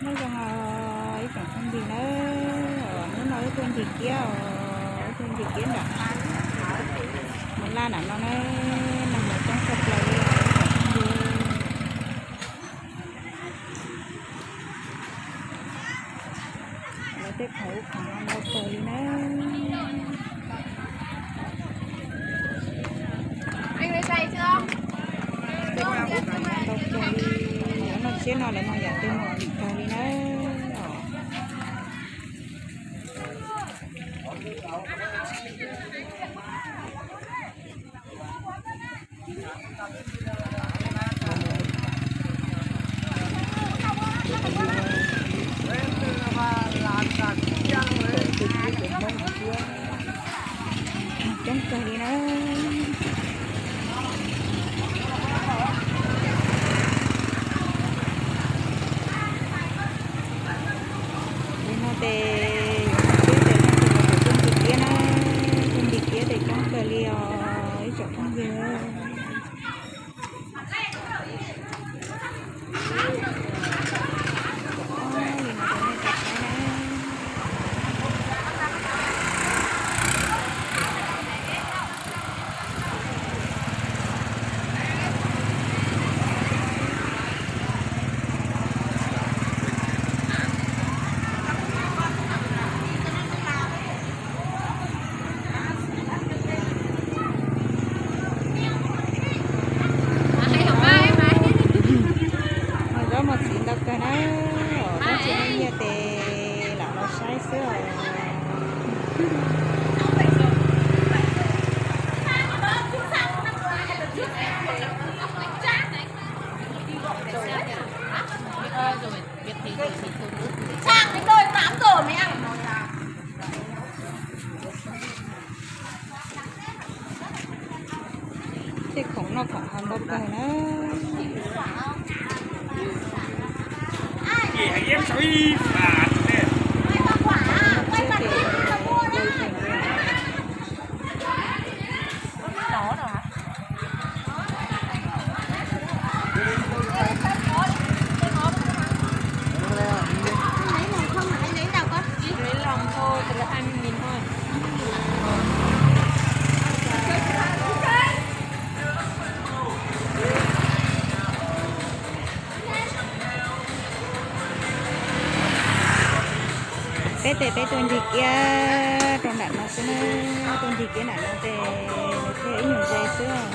Nyob zoo os ib tsoom phooj ywg nawb, hnub no wb tuaj ncig kiab os, wb tuaj ncig kiab nram Moos Laj nram no na, neeg mas coob tshaj plaws li os ib tsoom phooj ywg. Lawv tej khoom ub khoom no ntau kawg li na. Tej khoom ub khoom no ntau kawg li, lawv noj tsiab no lawv mas yam twg muaj kim kawg li na. Coob kawg li na. Li no ces yuav mus tsheb ces leej twg los yuav tuaj ncig kiab na, tuaj ncig kiab ces coob kawg li os ib tsoom phooj ywg. Li no rau nej tau saib na. Muaj zaub muaj txiv ntau kawg na, tab sis muaj nyiaj ces lam los saib xwb os. Tej khoom noj khoom haus ntau kawg na. Peb tes peb tuaj ncig kiab rau nram no xwb na, tuaj ncig kiab nram no ces nws thiaj ib nyuag ze xwb os.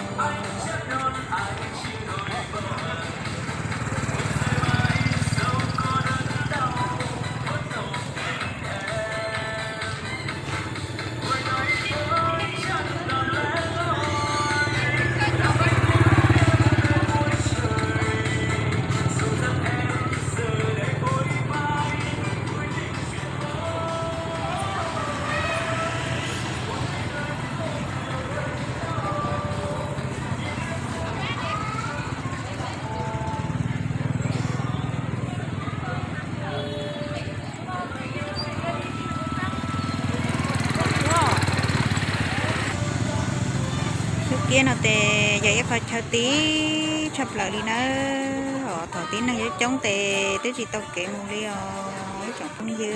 Lub kiab no ces yog ib qho chaw tid tshaj plaws li nawb, os thaum tib neeg coob coob ces twb tsis tau kev mus li os ib tsoom phooj ywg.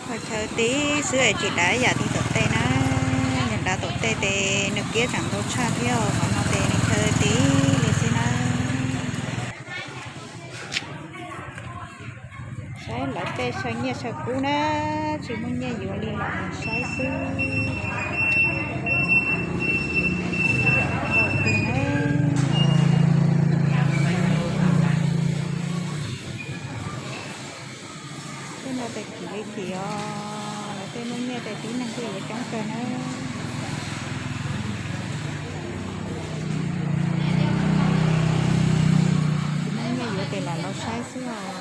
Qhov chaw tib xwb es tsis dav yam li tom tej na, yog dav tom tej ces nws kiab tseem ntau tshaj thiab, qhov no ces nws chaw tib li xwb na. Saib lawv tej saw nyiaj saw kub na, tsis muaj nyiaj yuav li los saib xwb. Tej no tes kim li kim os, lawv tej muaj nyiaj tes tib neeg thiaj yuav coob kawg na. Tsis muaj nyiaj yuav tes lam los saib xwb os.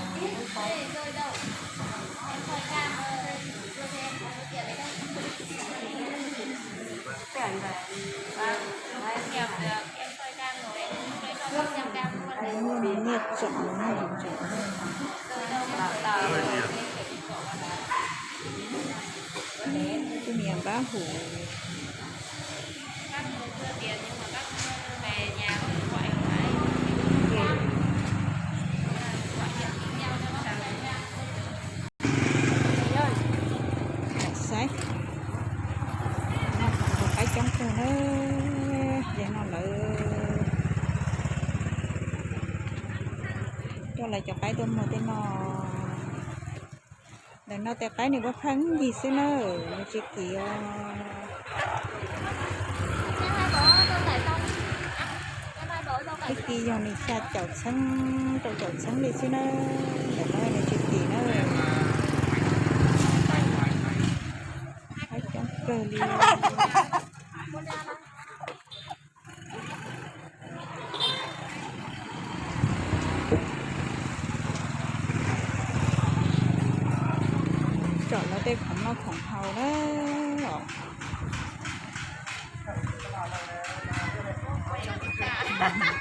Nyiaj tseem, nyiaj tseem. Tus niam npab hum. Lawv cov qaib tuaj muag tej no, lawv noj tej qaib nws pheej ncig xwb na, nws tsis kim os. Ib kis yog nws xya caum txheeb rau caum txheeb li xwb na, ntawm no nws tsis kim na. Qaib coob kawg li. Tsom lawv tej khoom noj khoom haus na.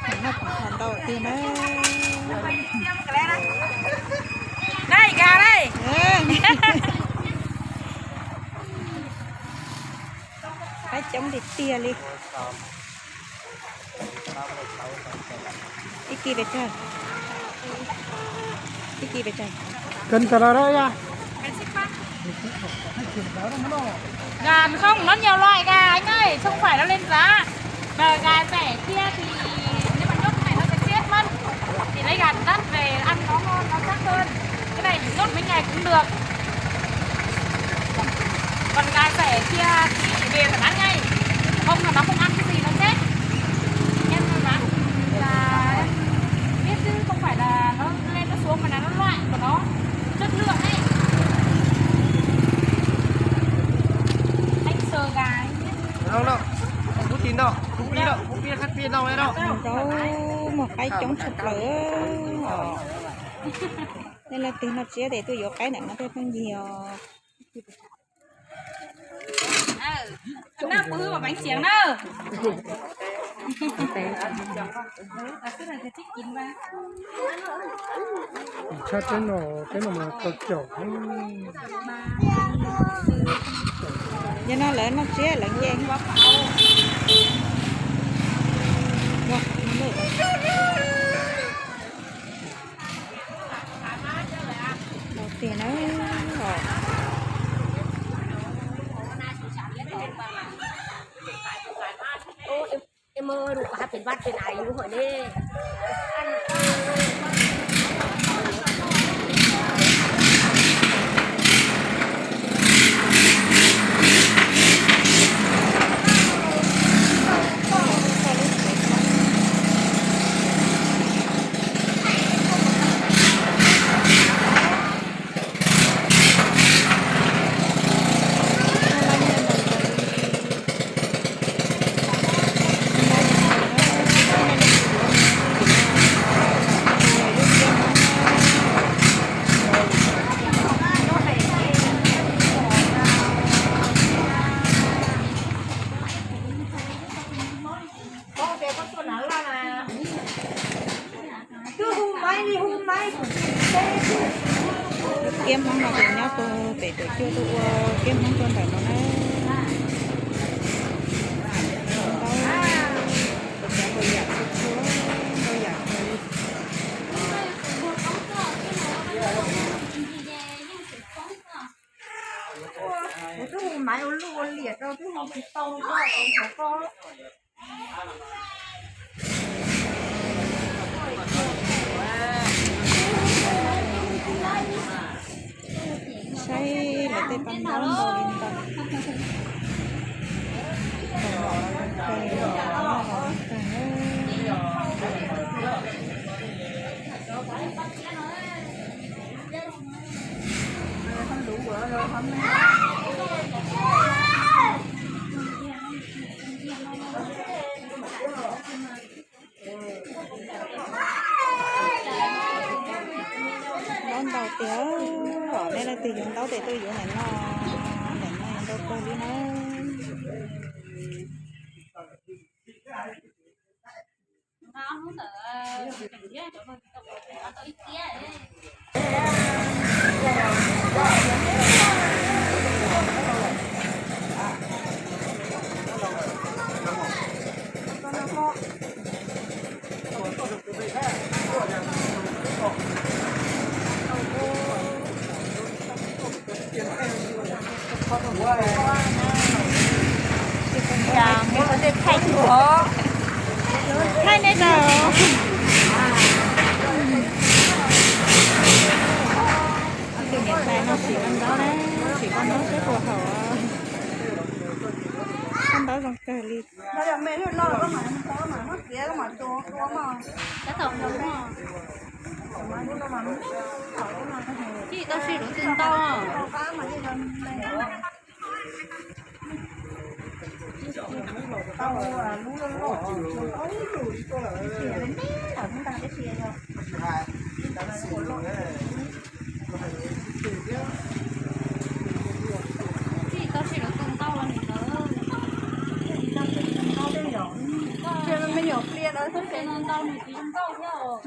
Khoom noj khoom haus ntau tiag na. Qaib coob tiag tiag li. Ib kis pes tsawg? Ib kis pes tsawg? Cần cà rà đấy à? Gà không, nó nhiều loại gà anh ơi, không phải nó lên giá. Mà gà rẻ kia thì nếu mà nhốt cái này nó sẽ chết mất. Thì lấy gà đắt về ăn nó ngon, nó chắc hơn. Cái này nhốt mấy ngày cũng được. Còn gà rẻ kia thì về phải bán ngay. Không là nó không ăn cái gì, nó chết. Em bán là em biết chứ không phải là nó lên nó xuống mà là nó loại của nó, chất lượng ấy. Anh sờ gà anh biết. Không đâu, không có tin đâu, không biết đâu, không biết hát biết đâu đấy đâu. Rau muag qaib coob tshaj plaws os. Tej leej twg noj tsiab ces tuaj yuav qaib ntawm no thiaj pheej ncig os. Hôm nào bữa mà bánh tráng nữa. Tshaj teb no, teb no mas tau caum. Yog no lawv noj tsiab lawv nce. Tiag na. Em ơi, rau kom haj pem vaj pem nais yus hawm ne. Kiab Hmoob no ces nyob puag pem Tuam Cuaj tuaj ua kiab Hmoob tuaj ntawm no na. Ntau, ua cov ntau yam txhua txhua, ntau yam kawg li. Kuv twb hu maiv ua luj ua liam rau twb hu tsis tau rau koj, ua rau koj. Saib lawv tej paj ntaub ntau li ntawd. Ntaub ntau tiag, nej leej twg yuav ntaub tes tuaj yuav ntawm no, ntawm no ntau kawg li na. Chào, mình có thể thay thử hả? Thay này rồi. Tsis tau sib lub tus ntau. Tsis tau sib lub tus ntau los nim ntawd. Ntau ntau nws tsis ntau thiab os.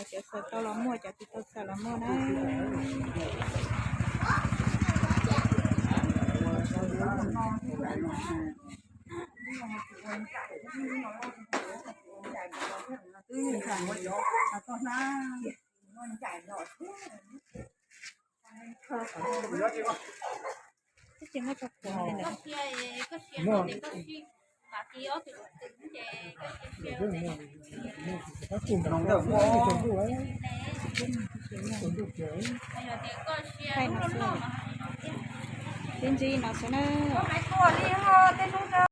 Cov xaws tau los muaj, cov tsis tau xaws los muaj na. Twb tsis muaj tso puav li ntawd. Thaij no xwb, tib ntsis no xwb na.